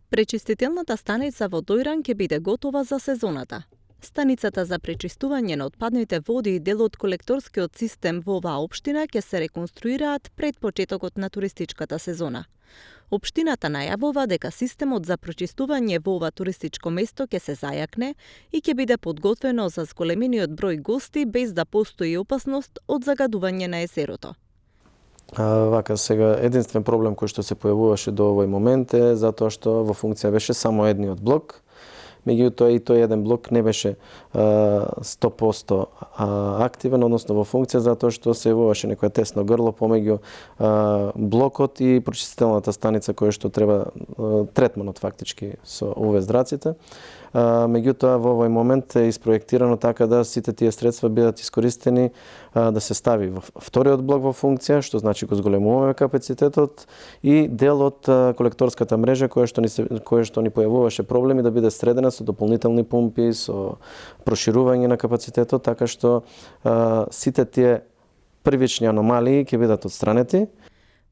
Пречистителната станица во Дојран ќе биде готова за сезоната. Станицата за пречистување на отпадните води и дел од колекторскиот систем во оваа општина ќе се реконструираат пред почетокот на туристичката сезона. Општината најавува дека системот за пречистување во ова туристичко место ќе се зајакне и ќе биде подготвено за зголемениот број гости без да постои опасност од загадување на езерото. Вака сега единствен проблем кој што се појавуваше до овој момент е затоа што во функција беше само едниот блок. Меѓутоа и тој еден блок не беше 100% активен, односно во функција, затоа што се јавуваше некоја тесно грло помеѓу блокот и пречистителната станица која што треба третманот фактички со УВ-здраците. Меѓутоа во овој момент е испроектирано така да сите тие средства бидат искористени да се стави во вториот блок во функција, што значи го зголемуваме капацитетот и дел од колекторската мрежа која што ни појавуваше проблеми да биде средена со дополнителни помпи, со проширување на капацитетот, така што сите тие првични аномалии ќе бидат отстранети.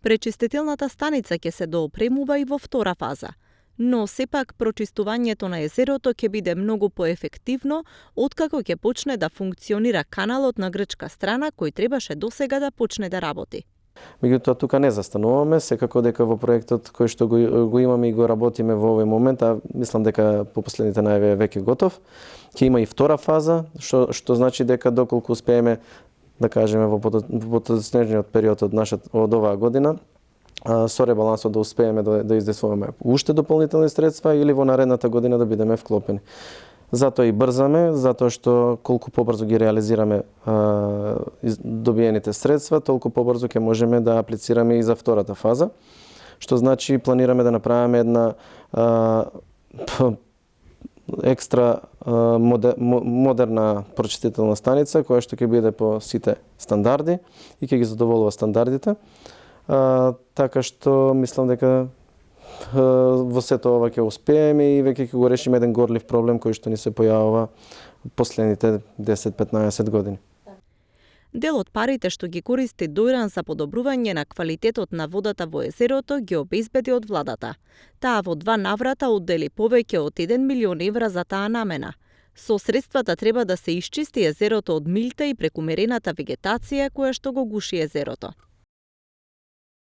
Пречистителната станица ќе се доопремува и во втора фаза. Но сепак прочистувањето на езерото ќе биде многу поефективно откако ќе почне да функционира каналот на грчка страна кој требаше досега да почне да работи. Меѓутоа тука не застануваме, секако дека во проектот кој што го имаме и го работиме во овој момент, а мислам дека по последните најави е веќе готов, ќе има и втора фаза, што значи дека доколку успееме да кажеме во потоснежниот период од оваа година, со ребалансот да успееме да издействуваме уште дополнителни средства или во наредната година да бидеме вклопени. Затоа и брзаме, затоа што колку побрзо ги реализираме добиените средства, толку побрзо ќе можеме да аплицираме и за втората фаза, што значи планираме да направиме една екстра модерна прочистителна станица која што ќе биде по сите стандарди и ќе ги задоволува стандардите. Така што мислам дека во сето ова ќе успееме и веќе ќе го решиме еден горлив проблем кој што ни се појавува последните 10-15 години. Дел од парите што ги користи Дојран за подобрување на квалитетот на водата во езерото ги обезбеди од владата. Таа во 2 наврата оддели повеќе од 1 милион евра за таа намена. Со средствата треба да се исчисти езерото од милта и прекумерената вегетација која што го гуши езерото.